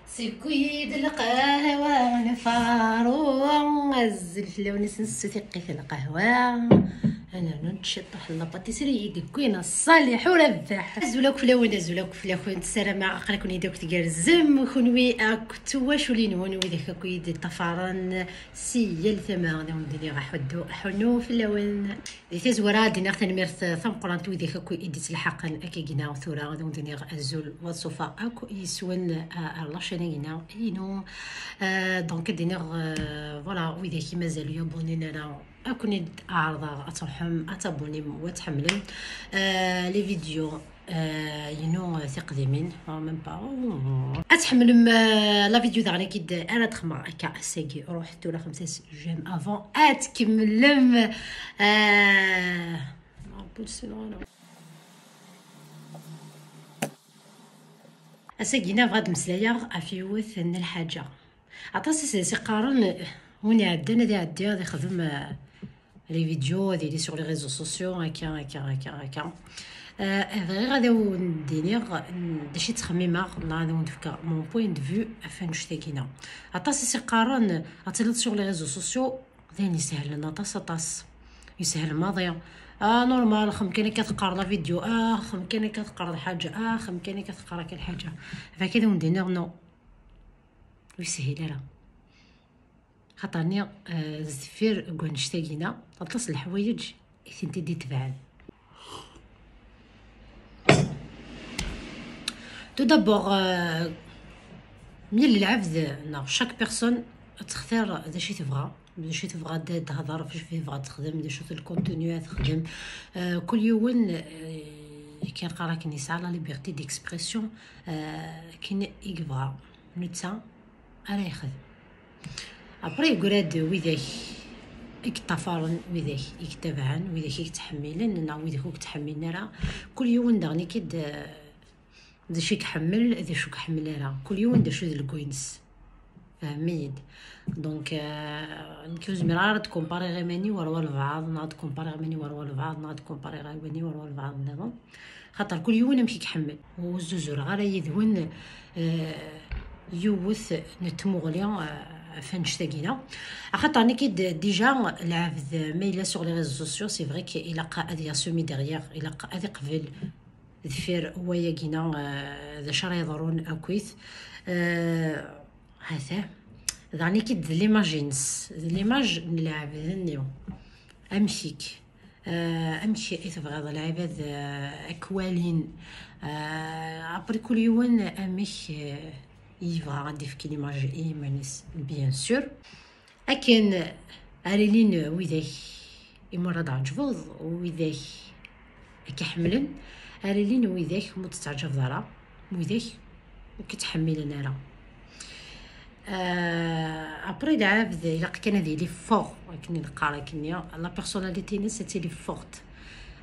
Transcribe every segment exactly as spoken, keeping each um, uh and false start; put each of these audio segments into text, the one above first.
Sewwi-d lqahwa n Faru, azzel fell-awen, ad nessu tiqqit n lqahwa. Ad nernu neččiṭṭuḥ n la pâtisserie i d-wwin Ṣaliḥ u Rabaḥ. Azul akk fell-awen, azul akk fell-akent. Ssarameɣ aql-aken-id akk tgerrzem, kunwi akk d twaculin-nwen, widak akk i yi-d-iṭṭafaren si yal tama, ad awen-d-iniɣ aḥuddu, aḥunnu fell-awen. Di tazwara, ad d-iniɣ tanemmirt tameqqrant i widak akk i d-ittelḥaqen akkagina tura, ad awen-d-iniɣ azul wa ṣṣufa akk yes-wen, ah, ar la chaîne-agina inu. Ah, donc, ad d-iniɣ, ah, voilà, widak i mazal ur abonnés ara, ad ken-id-ɛerḍeɣ ad truḥem ad tabonnem u ad tḥemmlem, ah, les vidéos, ah, inu, ah, tiqdimin, ah, même pas. Ad tḥemmlem, ah, la vidéo daɣen akid ara d-xedmeɣ akka ass-agi, ruḥ tura xemsa j'aime avant ad tkemmlem. Ah, Ass-agi-nni bɣiɣ ad d-mmeslayeɣ ɣef yiwet n lḥaǧa. Aṭas i s-iqqaren, win iɛeddan ad iɛeddi ad ixdem, euh, les vidéos, ad yili sur les réseaux sociaux, akka, akka, akka, akka. Euh, bɣiɣ ad awen-d-iniɣ, mm, d acu i ttxemmimeɣ, neɣ ad awen-d-fkeɣ mon point de vue ɣef annect-agi-nni. Aṭas i s-iqqaren, ad tiliḍ sur les réseaux sociaux, d ayen isehlen aṭas, aṭas. Yeshel maḍi. Ah, normal, xem kan akka teqqar la vidéo, ah, xem kan akka teqqar lḥaǧa, ah, xem kan akka teqqar akka lḥaǧa. Baki ad awen-d-iniɣ, non. Ur yeshil ara. Xaṭer-nni, eh, deffir n wannect-agi-nni, aṭas n leḥwayeǧ i tent-id-itebɛen. Tout d'abord, euh, yal lɛebd, neɣ chaque personne ad textir d acu i tebɣa, d acu i tebɣa ad d-tehder, d acu i tebɣa ad texdem, d acu-t le contenu ad texdem. Euh, kul yiwen, euh, kan qqar akken yesɛa la liberté d'expression, euh, akken i yebɣa. Netta ara yexdem. Après, yeggra-d widak i yeṭṭafaren, widak i yettabaɛen, widak i yettḥemmilen, neɣ widak ur yettḥemmilen ara. Kul yiwen daɣen ikid, eh, d acu i iḥemmel, d acu ur iḥemmel ara. Kul yiwen d acu d lgu-ines. Fehmi-yi-d. Donc, eh, nekk ur zmireɣ ara ad kumpariɣ iman-iw ar walbeɛḍ, neɣ ad kumpariɣ iman-iw ar walbeɛḍ, neɣ ad kumpariɣ iman-iw ar walbeɛḍ nniḍen. Xaṭer kul yiwen amek i iḥemmel. Ur zzuzureɣ ara yid-wen, eh, yiwet n tmuɣli, eh, ɣef annect-agi-nni. Axaṭer nekk-id déjà lɛebd ma yella sur les réseaux sociaux, c'est vrai que ilaq ad yassumer derrière, ilaq ad iqbel deffir wayagi-nni, eh, d acu ara yeḍrun akkit. Eh, ha-t-a. Daɣen nekk-id d l'image-ines, d l'image n lɛebd-nni. Amek-ik? Eh, amek i tebɣiḍ lɛibad, eh, ad k-walin? Eh, après kul yiwen amek, eh, yebɣa ad d-ifk l'image i yiman-is, bien sûr. Akken ara ilin widak i mura d-tɛeǧbeḍ, widak ad k-iḥemmlen, ara ilin widak ur d-tettɛeǧbeḍ ara, widak ur k-ttḥemmilen ara. Euh, après, lɛebd ilaq kan ad yili fort, akken i neqqar akkenni, la personnalité-ines ad tili forte.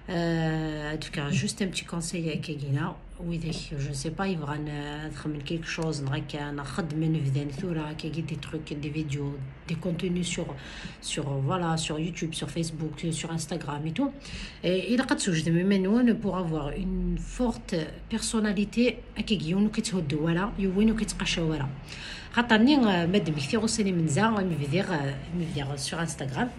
Euh, ad d-fkeɣ juste un petit conseil akkagina, widak, je ne sais pas, yebɣan, euh, ad xedmen quelque chose, neɣ akka, neɣ xedmen, bdan tura akkagi des trucs, des vidéos, des contenus sur, sur, voilà, sur YouTube, sur Facebook, sur Instagram et tout. Et ilaq ad teswejdem iman-nwen pour avoir une forte personnalité, akkagi yiwen ur k-itthuddu ara, yiwen ur k-ittqacaw ara. Xaṭer-nni, euh, ma d-mmektiɣ ussan imenza, mi bdiɣ, euh, mi bdiɣ sur Instagram.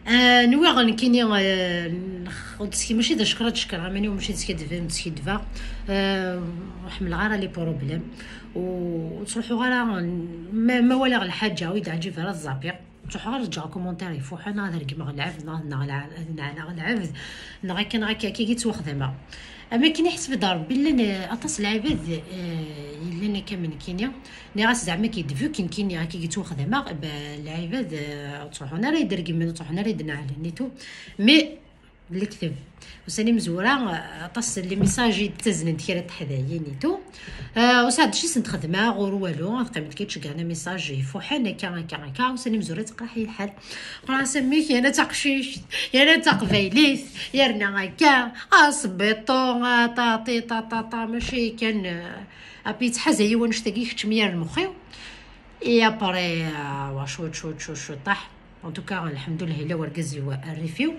Euh, nwiɣ nekkini, euh, ur d-ski-, mačči d acekr ad cekkreɣ iman-iw, mačči d skiddeb, d skiddbeɣ. Euh, ur ḥemmleɣ ara les problèmes. U-, ur ttruḥuɣ ara, ma, ma walaɣ lḥaǧa ur yi-d-teɛǧib ara, ẓẓabiɣ. Ttruḥuɣ ara ǧǧeɣ commentaire ifuḥen, ad regmeɣ lɛebd, neɣ, neɣ lɛebd, neɣ akka, neɣ akka, akka i ttwaxdameɣ. Am akken iḥseb-d Rebbi, llan, euh, aṭas n lɛibad, euh, yellan akka am nekkini. Nniɣ-as zeɛma ki d-vu k nekkini akka i ttwaxdameɣ, ba, lɛibad, euh, ur ttruḥun ara i d-regmen, ur ttruḥun ara i d-neɛlen et tout. Mais, d lekdeb. Ussan imezwura, euh, aṭas n les messages i d-ttaznen-d kra n teḥdayin et tout. Euh, ur sɛiɣ d acu i sent-xedmeɣ, ur walu, ad qqiment kan ceggɛen message ifuḥen, akka, akka, akka. Ussan imezwura yettqerriḥ-iyi lḥal. Qqareɣ-as amek, yerna d taqcict, yerna d taqbaylit, yerna akka, asbiṭu, a ṭaṭi, ṭaṭaṭa, mačči kan, euh, api yettḥaza-yi wannect-agi, keččem yir lmux-iw. Et après, euh, wa cwiṭ, cwiṭ, cwiṭ, cwiṭ, ṭaḥ. En tout cas, lḥemdullah, yella wergaz-iw rrif-iw.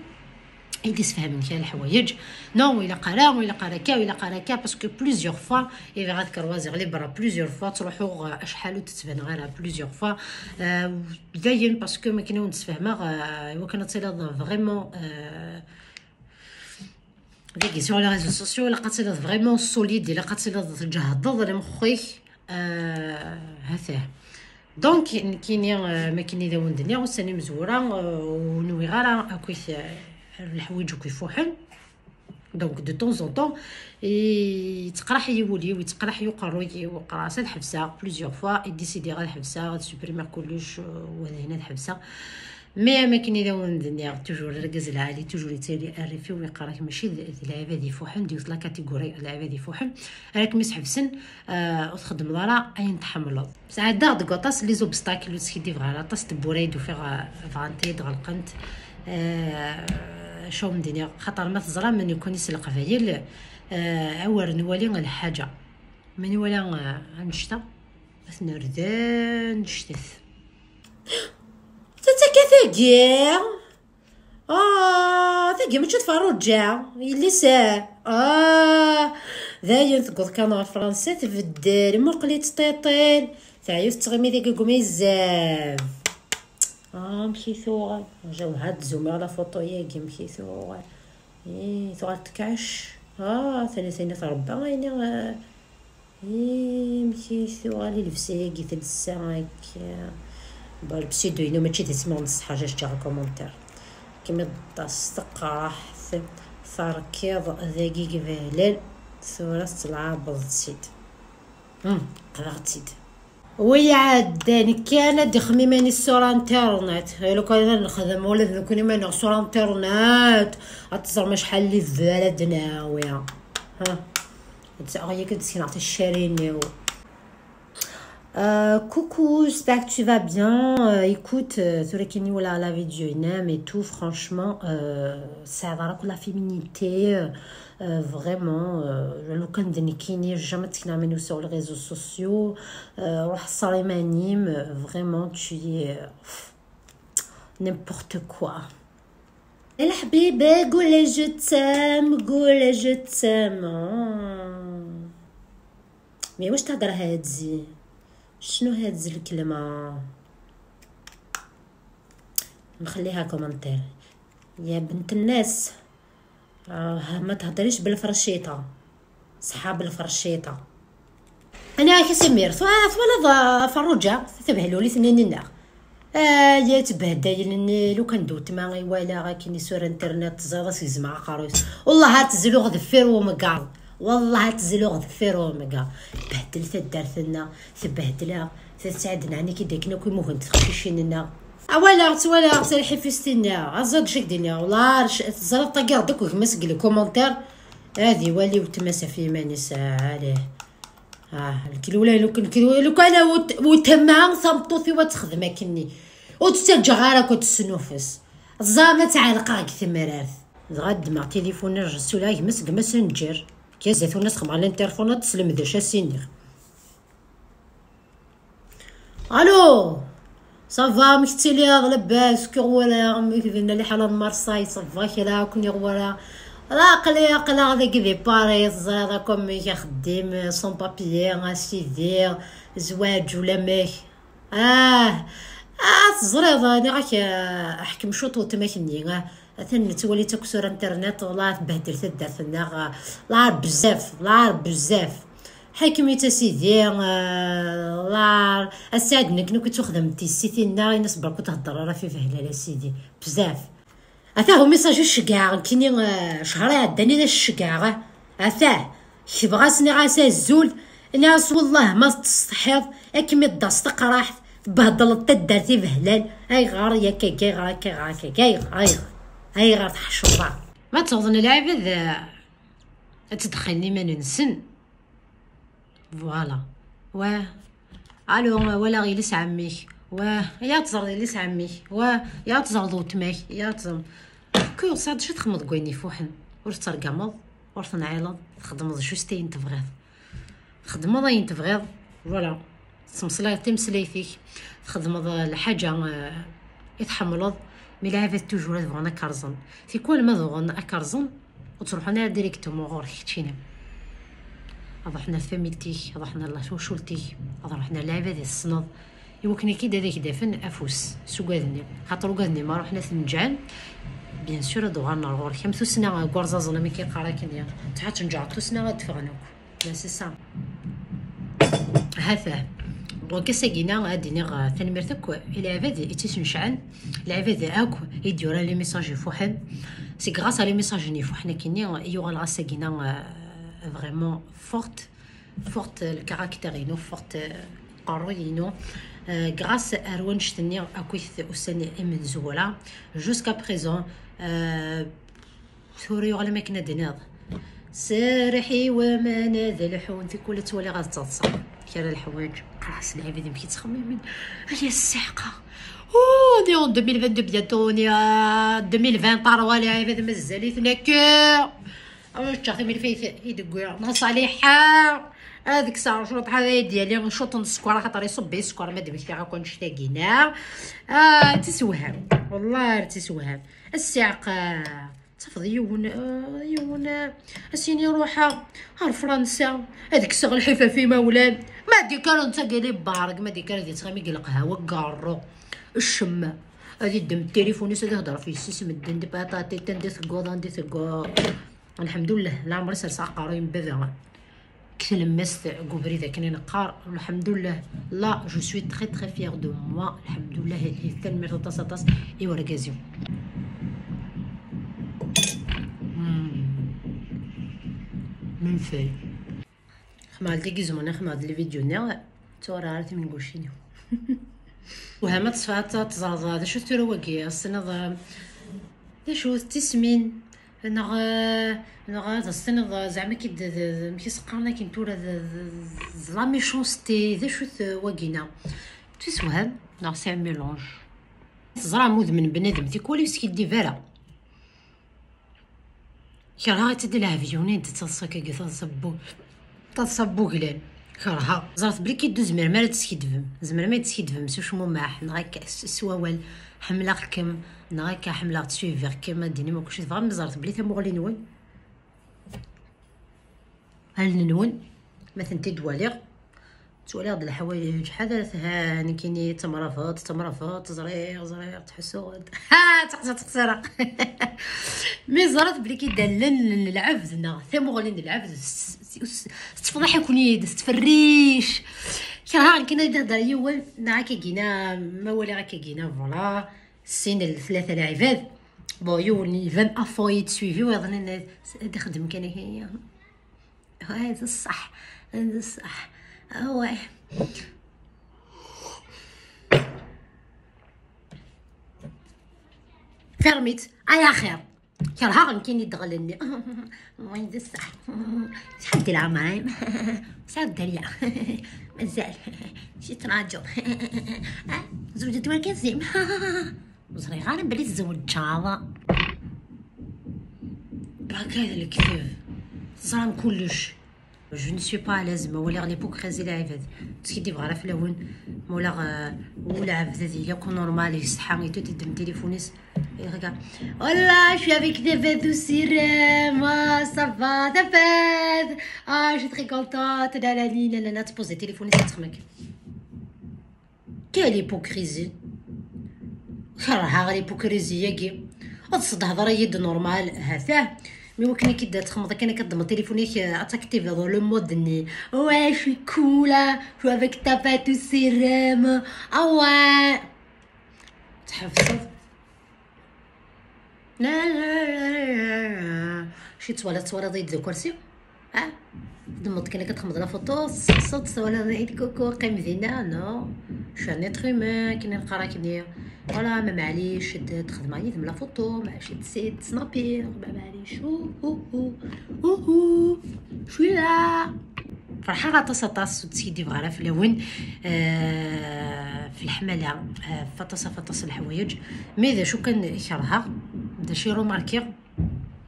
i d-isefhamen kra leḥwayeǧ. Non, ur ilaq ara, ur ilaq ara akka, ur ilaq ara akka, parce que plusieurs fois, i bɣiɣ ad k-rwaziɣ les bras plusieurs fois, ttruḥuɣ, euh, acḥal ur d-ttbaneɣ ara plusieurs fois. Euh, dayen, parce que makken i wen-d-sfehmeɣ, euh, iwakken ad tiliḍ vraiment, euh, dagi, sur les réseaux sociaux, ilaq ad tiliḍ vraiment solide, ilaq ad tiliḍ tǧehdeḍ lemxux-ik, euh, ha-t-ah. Donc, nekkini, euh, makken i d awen-d-nniɣ, ussan imezwura, euh, ur nwiɣ ara akk-ik, euh, leḥwayeǧ akk ifuḥen. Donc, de temps en temps, i-, yettqraḥ-iyi wul-iw, yettqraḥ-iyi uqerruy-iw, qqareɣ-as ad ḥebseɣ plusieurs fois, i décidiɣ ad ḥebseɣ, ad supprimeɣ kullec, euh, wa d ayen ad ḥebseɣ. Mais am akken i d awen-d-nniɣ, toujours argaz lɛali, toujours yettali rrif-iw, yeqqar-ak mačči d, d lɛibad ifuḥen, d yiwet la catégorie lɛibad ifuḥen, ara kem-isḥebsen, euh, ur txeddmeḍ ara ayen tḥemmleḍ. Sɛeddaɣ deg waṭas les obstacles, ur skiddibeɣ ara, aṭas n tewwura i d-ufiɣ, euh, bɣant ad yi-d-ɣelqent. Euh, acu ara wen-d-iniɣ, xaṭer ma teẓram nekkni s Leqbayel, euh, awer nwali lḥaǧa. Ma nwala, euh, annect-a, ad t-nerr d annect-it. Tatta akka tagi! Ah, tagi mačči d Ferruǧa, yelli-s. Ah, dayen tewweḍ kan ɣer Fransa, tbeddel, muqel-itt tiṭ-in. Teɛya tettɣimi dagi deg umizzab. Ah, amek i tuɣal? Jawha tzumiɣ la photo-yagi, amek i tuɣal? Ih, tuɣal tkeɛc. Ah, tani tani tṛebba, ayen, ah, ih, amek i tuɣal i lebsa-yagi telsa akka? Bon, le pseudo-inu mačči d isem n ṣṣeḥ, ǧǧiɣ commentaire. Kemmel ḍas teqraḥt, terkiḍ dagi deg Behlal, tura tettelɛabeḍ-tt-id. Hmm, qqleɣ-tt-id. Wi iɛeddan kan ad ixmim iman-is sur internet. Lukan ad nexdem ula d nekkni iman-nneɣ sur internet, ad teẓrem acḥal n les vues ara d-nawi. Ha. Ad ɣ-yak ad d-sekneɣ ticcarin-iw. Euh, coucou, j'espère que tu vas bien. Euh, écoute, euh, tura kan i walaɣ la vidéo-inem et tout, franchement, euh, tesɛiḍ ara akk la féminité, euh, euh, vraiment, euh, lukan d nekkini, jamais ad tekneɣ iman-iw sur les réseaux sociaux, euh, ruḥ ṣer iman-im, euh, vraiment, tu es, euh, pff, n'importe quoi. الحبيبة قول je t'aime, قول je t'aime. آه. Mais واش تهدر هادي؟ شنو هاد الكلمة؟ نخليها commentaire. يا بنت الناس، آه، ما تهدريش بالفرشيطة. صحاب الفرشيطة. أنا كسمير، ثو-، ثوالض فروجة، تبهلولي ثنين النار. آه، يا تبهدايل، لو كان دوت ما يوالا غاكيني سور انترنت، تزيد اسك زعما قاروس. والله هاتزلو غدفير ومقار. والله هاتزلو غدفير ومقار. بهدل تدارتنا، تبهدلها، تساعدنا عني كي داكنا كي مهند تخشيشيننا. أولا، ولا تلحي فيستينا، أزاد شك دينا، ولا عرش، تزرب طاقير دوك وكما سقلي كومنتير. هذه والي وتمسى في ماني ساعة عليه. آه، الكلولة لو كان، الكلولة لو كان وت-، وتما صمتوثي وتخدم أكني. وتتجه غير كنت السنوفس. الزامة تعلق غيك ثمرات. غد مع تليفون الرسول، هاي مسك ماسنجر. كي زيتون نسخ مع الانترفون، تسلم ذا شاسينيغ. الو، صافا؟ مك تيليض لاباس؟ كي غورا مك ذنا لي حاله مارساي؟ صافا كلا كوني غورا؟ لا، قلي قلا ديك دي باري، زاد كوم ميك خديم سون بابيي اسيدي، زواج ولا ميك؟ اه، اه، تزريض انا غاك، آه، احكم شو طوت ماكني، اه. Atan nettwali takk sur internet, la tbehdel taddart-nneɣ, la bezzaf, la bezzaf. Ḥakmit a sidi, eh, la, a Ssaɛd, nekk, nekk ttwaxdem tissit-inna, ini-as berka ur thedder ara fi behlal a sidi. Bezzaf. Ata hu message ur ceggɛeɣ, nekkini, eh, ccher iɛeddan i d as-ceggɛeɣ, eh. Ata. Kebɣa-s, nniɣ-as azul, nniɣ-as wellah ma tettsetḥiḍ, ad kem-id-taseḍ taqraḥt, tbehdleḍ taddart i behlal. Ayɣer yakagi, ayɣer akka, ayɣer akkagi, ayɣer, ayɣer, ayɣer tḥeccmeḍ? Ma ttawḍen lɛibad, eh, ad ttdexxilen iman-nsen. Voilà. Wah. Alo, walaɣ yelli-s ɛemmi-k. Wah, ya tẓerḍ yelli-s ɛemmi-k. Wah, ya tẓerḍ weltma-k. Ya tẓerḍ. Kull sɛiḍ acu txedmeḍ deg wayen ifuḥen. Ur tettergameḍ, ur tenɛileḍ, txeddmeḍ juste ayen tebɣiḍ. Txeddmeḍ ayen tebɣiḍ, voilà. Tettmeslayeḍ timeslayt-ik, txeddmeḍ lḥaǧa, eh, i tḥemmleḍ, Mi lɛibad toujours ad bɣun ad k-rẓen. Tikwal ma bɣun ad k-rẓen, ur ttruḥun ara directement ɣur-k keččini. Ad ruḥen ar tamilt-ik, ad ruḥen ar twacult-ik, ad ruḥen ar lɛibad i tessneḍ. Iwakken akka ad ak-d-afen afus s ugaden-nni. Xaṭer ugaden-nni ma ruḥen ad ten-ǧǧen, bien sûr ad uɣalen ar ɣur-k. Am tussna n warẓaẓen, am akka yeqqar akken-nni. Tḥa tnǧeɛ tussna ad d-ffɣen akk. Ben, c'est ça. Hata. Donc, ass-agi-na, ad d-iniɣ, euh, tanemmirt akk i lɛibad i tt-isnecɛen, lɛibad akk i d-yuran les messages ifuḥen. C'est grâce à les messages-nni ifuḥen akkenni i yuɣal ass-agi-na, euh, vraiment forte, forte le caractère-inu, forte, euh, aqerruy-inu. Euh, grâce ar wannect-nni akkit ussan imenzu wala, jusqu'à présent, euh, tura yuɣal am akken ad d-tiniḍ. Serreḥ i waman ad lḥun, tikwal ad ttwaliɣ ad ttaḍsaɣ kra leḥwayeǧ. Qerḥ s lɛibad amek i ttxemmimen. Ay ssiɛqa. Oh, on est en deux mille vingt-deux bientôt, on est en deux mille vingt-trois, lɛibad mazal-iten akka. Awa ččeɣ tamilfayt i d-wwiɣ Nna Ṣaliḥa. Ad kkseɣ cwiṭ, ḥad ad d-yali cwiṭ n sskeṛ, axaṭer iṣubb-iyi sskeṛ ma d-mmektiɣ akk annect-agi-nni. Ah, d tisewham. Wellah, d tisewham. Ssiɛqa. Tafeḍ yiwen, eh, yiwen, eh, asin iruḥ ar Fransa, ad kkseɣ lḥif ɣef imawlan. Ma d-ikkar netta gili barg, ma d-ikkar di tɣimi deg leqhawa, garru, ccemma. Ad iddem tilifun-is, ad ihder ɣef yessi-s, medden di patate, anda tegguḍ, anda tegguḍ. Lḥemdullah, leɛmer i serseɣ aqerruy n baba. Deg tlemmast, deg ubrid akken i neqqar, lḥemdullah. Là, je suis très, très fière de moi. Lḥemdullah, tanemmirt aṭas, aṭas i urgaz-iw. Hmm. Min fay. Xemɛel deg izemwen, xemɛel di lvidyu-nni, ttwara ara timengucin-iw. Wehma teṣfa ad teẓreḍ d acu tura wagi, tessneḍ, d acu d tismin? Neɣ, neɣ ad as-tiniḍ, zeɛma, ki d, d, d, amek i s-qqaren akken tura, d, d, d la méchanceté, d acu-t wagina? Tisweham, neɣ c'est un mélange? Teẓram udem n bnadem, tikwal ur yeskiddib ara. Kerheɣ ad d-lɛeb yiwen i d-taḍsa akka, taḍsa n bu-, taḍsa n wuglan. Kerheɣ. Ẓret belli ki d-, ur tzemrem ara ad teskiddbem. Tzemrem ad teskiddbem s ucmumeḥ, neɣ akka s, s wawal. Ḥemmleɣ-kem, neɣ akka ḥemmleɣ-tt, suiviɣ-kem, ad d-tinim akk acu tebɣam, ẓret belli tamuɣli-nwen, allen-nwen, ma tent-id-waliɣ, ttwaliɣ-d leḥwayeǧ, ḥadret, ha, nekkini d tamrafeḍt, d tamrafeḍt, ẓriɣ, ẓriɣ, ttḥussuɣ-d. Ha, ttḥussuɣ ttxeṣṣireɣ. Mi ẓrat belli ki d allen n lɛebd neɣ tamuɣli n lɛebd, s-, s-, s-, tettfeḍiḥ-iken-id, tettferric. Kerheɣ nekkini ad d-ihder yiwen, neɣ akka gina, ma waliɣ akka gina, voilà. Sin l-, tlata lɛibad. Bon, yiwen iban afo yettsuivi, wayeḍ-nni ad ixeddem kan akka. Ay, d ṣṣeḥ, d ṣṣeḥ. Away. Fermit. Ay axir. Kerheɣ nekkini ddɣel-nni. Way, d ṣṣeḥ. Sɛad di leɛmer-im. Sɛad dderya. Mazal. Ci ttraǧuḍ. Ha? Zewǧet wargaz-im. Ur ẓriɣ ara belli tzewǧeḍ. Baka d lekdeb. Teẓram kullec. Je ne suis pas à l'aise ma waliɣ l'hypocrisie, lɛibad. Skiddibeɣ ara fell-awen. Ma waliɣ, euh, ul lɛebd ad yili akk normal, yessetḥa, itut iddem tilifun-is. Regarde. Hola, je suis avec des verres du sirène. Ah, ça va, ça va. Ah, je suis très contente. La, la, li, la, la, la, tpoze tilifun-is, tettxemmek. Quelle hypocrisie! Kerheɣ l'hypocrisie-agi. Ad s-d-hedreḍ-iyi-d normal, ha-t-ah. Mi wakken akka i d-txemmeḍ, akken akka d-txemmeḍ tilifun-ik, ad taktiviḍ le mode-nni. Ouais, je suis cool, hein, je suis avec ta patte au sérum. Ah ouais. Tḥebseḍ. Ci twalaḍ, twalaḍ-iyi-d d akersi? Ha? Tdemmeḍ kan akka, txemmeḍ la photo, tesseqseḍ, twalaḍ-iyi-d, kuku, qqim dinna, non. Je suis un être humain, akken i neqqar akkenni. Voilà, ma maɛlic, d-, txedmeḍ yid-m la photo, maɛlic, d-, d-, tesnapiḍ, ma maɛlic. Ouh, ouh, ouh. Ouh, ouh. Je suis là. Ferḥeɣ aṭas, aṭas, ur d-skiddibeɣ ara fell-awen. Euh, f leḥmala, euh, f aṭas, f aṭas n leḥwayeǧ. Mais d acu kan kerheɣ, d acu i remarkiɣ,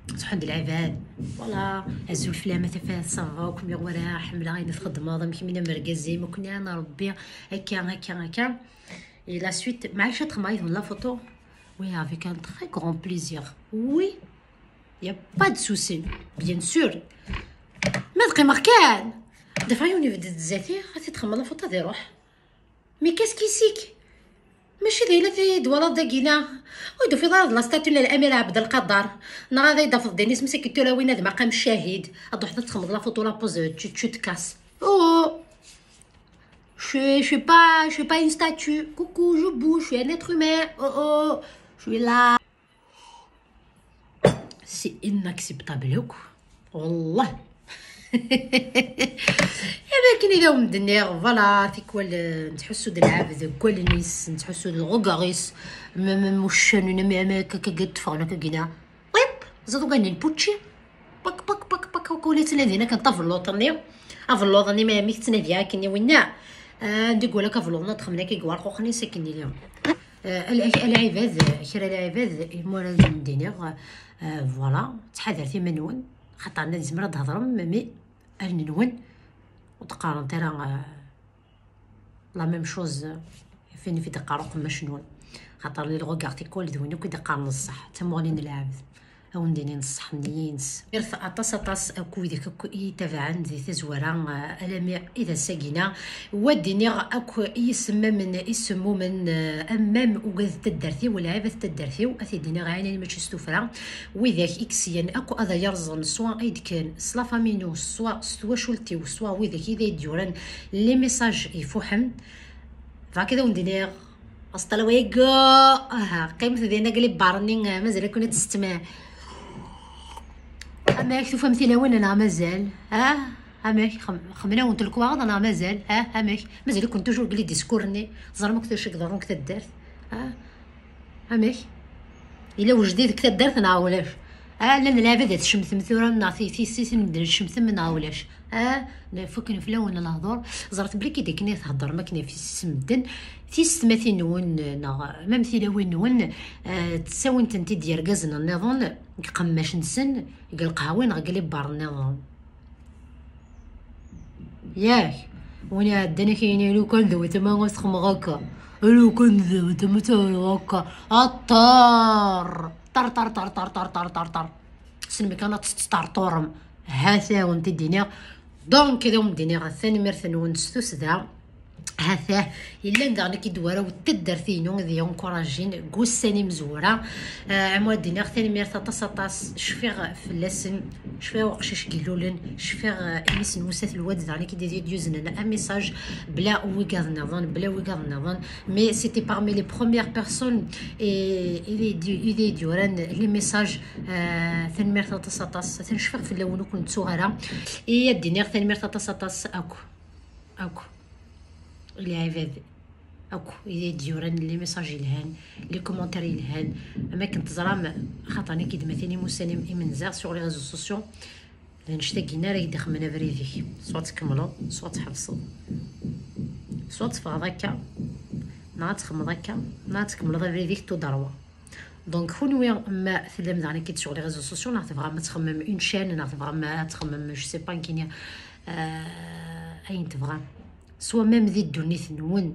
ttruḥun-d lɛibad. Voilà, azul fell-am a tafat, ça va, ur kem-yuɣ wara, ḥemmleɣ ayen txeddmeḍ, amek mi n amergaz-im, ur ken-iɛan Rebbi, akka, akka, akka. Et la suite, maɛlic ad txemmeḍ yid-wen la photo. Oui, avec un très grand plaisir. Oui, il n'y a pas de souci, bien sûr. Ma tqqimeɣ kan. Dafeɣ yiwen ibedd zdat-i, ad t-id-xemmel la photo ad iruḥ. Mais qu'est-ce qui c'est que? Mačči d ayla i d-twalaḍ dagi-na? Ur d-tufiḍ ara d la statue n Lamir Abdelkader? Neɣ ad ay-d-tafeḍ din isem-is akken tura win ad maqam ccahid, ad d-truḥeḍ ad txemmeḍ la photo, la pose, tu, tu te casses. Oh, oh. Je suis, je suis pas, je suis pas une statue. Coucou, je bouge, je suis un être humain. Oh, oh, je suis là. C'est inacceptable akk. Wallah. Am akken i d awen-d-nniɣ, voilà, tikwal, euh, nettḥussu-d lɛebd deg wallen-is, nettḥussu-d lɣugaɣ-is, même, même uccan, même, même, k-, k-, k-, ṭṭfeɣ-n akka gina. Ṭip, ẓiḍ uganin pucci. Pak, pak, pak, pak, akk ula ttnadin akken tavelluḍt-nni. Avelluḍ-nni, ma, mi tettnadi akken i winna. Ah, anda i yewala akk avelluḍ-nni, ad xemmen akka i yewar xuxen-is akken ili. Ah, al-, al-, alɛibad, kra lɛibad, imur ad d-iniɣ, ah, voilà, ttḥadaret iman-nwen, xaṭer ad izmer ad d-hedrem, mi allen-nwen ur d-qqarent ara, ah, la même chose, fin fi d-qqar uqemmac-nwen. Xaṭer les regards tikwal d win akk i d-qqaren ṣṣeḥ, d tamuɣli n lɛebd. Ad wen-d-inin ṣṣeḥ-nni-ines. Irf aṭas, aṭas akk widak akk i tabaɛen di tazwara, eh, alami i d ass-agina. Wa d-iniɣ akk i yisemmamen, isemmumen, eh, am, am ugad taddart-iw, lɛibad taddart-iw, ad t-id-iniɣ ɛinin mačči s tuffra. Widak i yesyan akk ad yerẓen, swa ay d-kkan s la famille-inu, swa s twacult-iw, swa widak i d ay d-yuran les messages ifuḥen. Bɣa ad awen-d-iniɣ, hasta luego. Aha, qqimet dinna deg les bars-nni, mazal-iken ad testem. Amek, tufam tilawin neɣ mazal? Ah, amek, xam-, xemlawent lekwaɣeḍ neɣ mazal? Ah, amek, mazal-iken toujours deg les discours-nni? Teẓram akk d acu i iḍerrun deg taddart? Ah, amek? Yella wejdid deg taddart neɣ ulac? Ah, llan lɛibad ad tcemtem tura, neɣ ti-, tiyessit n medden tcemtem neɣ ulac? Ah, fukken fell-awen lehdur. Ẓret belli kid akken i theddrem akken ɣef yessit n medden, tisetmatin-nwen neɣ même tilawin-nwen, ah, ttawin-tent-id yergazen nniḍen deg iqemmac-nsen, deg lqahwi neɣ deg les bars nniḍen. Yak, win iɛeddan ak-yini lukan d wetma ad txemmeɣ akka, lukan d wetma ad txemmeɣ akka, aṭṭar! Ṭar, ṭar, ṭar. Snem kan ad tettṭerṭurem. Ha-t-awen-t-id-iniɣ. Donc, ad awen-d-iniɣ tanemmirt-nwen s tussda. Ha-t-ah, yellan daɣen akk i d-waraw n taddart-inu ad iyi-encouragin deg wussan imezwura. Ah, am wa d-iniɣ tanemmirt aṭas, aṭas. Cfiɣ fell-asen, cfiɣ uqcic n Ilulen, cfiɣ, ah, imi-s n Musa Telwad daɣen akk i d-yuznen un message bla wigaḍ nniḍen, bla wigaḍ nniḍen. Mais c'était parmi les premières personnes et, i d-, i d-yuran les messages. Ah, tanemmirt aṭas, aṭas. Atan cfiɣ fell-awen, ur ken-ttuɣ ara. Et ad d-iniɣ tanemmirt aṭas, aṭas akk, akk i lɛibad akk i d-yuran les messages yelhan, les commentaires yelhan. Am akken teẓram, xaṭer nekk d ma tini musan im-, imenza sur les réseaux sociaux, d annect-agi ara k-d-ixemmen abrid-ik. Soit tkemmleḍ, soit tḥebseḍ, soit teffɣeḍ akka, neɣ ad txemmeḍ akka, neɣ ad tkemmleḍ abrid-ik tout droit. Donc, kunwi ma tellam daɣen akka sur les réseaux sociaux, neɣ tebɣam ad txemmem une chaîne, neɣ tebɣam ad txemmem, je sais pas, nekkini, euh, ayen tebɣam. Soit même di ddunit-nwen,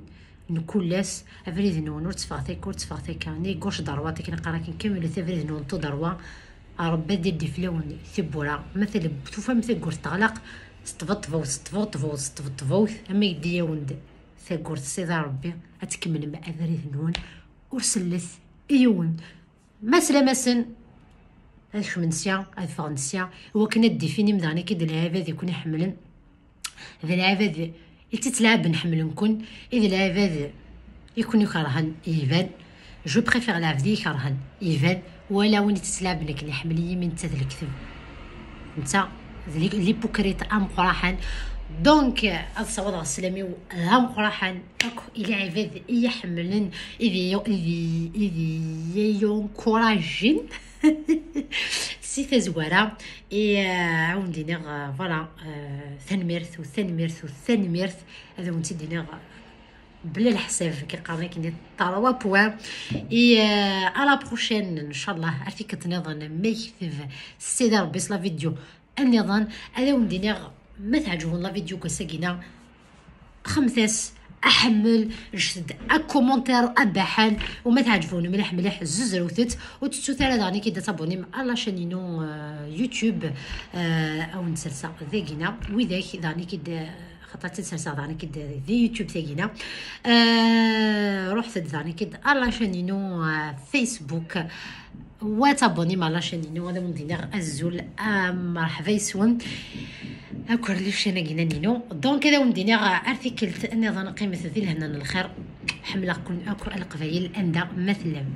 n kul ass, abrid-nwen ur tteffɣet akka, ur tteffɣet akka. Ni gauche droite, akken qqar akken, kemmlet abrid-nwen tout droit. Rebbi ad d-yeldi fell-awen tiwwura. Ma tale-, tufam tawwurt teɣleq, sṭebṭbewt, sṭebṭbewt, sṭebṭbewt, ama yeddi-yawen-d tawwurt s Sidi Rebbi, ad tkemmlem abrid-nwen. Ur sellet i yiwen. Ma slam-asen, ad kecmen sya, ad ffɣen sya, i wakken ad d-ifinim daɣen akka d lɛibad i ken-iḥemmlen, d lɛibad i tt-ittlaɛben ḥemmlen-ken, i d lɛibad i ken-ikerhen iban. Je préfère lɛebd i ikerhen iban, wala win i tt-ittlaɛben akken iḥemmel-iyi, mi netta d lekdeb. Netta d li-, l'hypocrite ameqqraḥan. Donc, ad ssawaḍeɣ sslam-iw d ameqqraḥan akk i lɛibad i yi-ḥemmlen, i d iyi-, i d iyi-, i d iyi-encouragen si tazwara. Et, euh, ad awen-d-iniɣ, euh, voilà, euh, tanemmirt u tanemmirt u tanemmirt. Ad awen-tt-id-iniɣ, euh, bla leḥsab, ki qqaren akken, trois points. Et, euh, à la prochaine, ncallah, ar tikkelt nniḍen, ma yekteb Sidi Rebbi s la vidéo nniḍen. Ad awen-d-iniɣ, ma teɛǧeb-wen la vidéo n wass-agi-na, xemmet-as, Aḥemmel, jtet-d akomantir abaḥan, u ma tɛeǧbem-wen mliḥ mliḥ zuzrewt-t, ur tettut ara daɣen ad tabonnim à la chaîne inu, euh, YouTube, euh, a wen-d-serseɣ dagina, widak daɣen ad, xaṭer ad tt-id-serseɣ daɣen di YouTube tagina. Euh, ruḥet-d daɣen à la chaîne inu, euh, Facebook. Wa tabonnim à la chaîne inu, ad awen-d-iniɣ azul, ah, merḥba yes-wen. Akk les chaînes-agi-inu. Donc, ad awen-d-iniɣ ar tikkelt nniḍen, qqimet di lehna n lxir. Ḥemmleɣ-ken akk a Leqbayel anda ma tellam.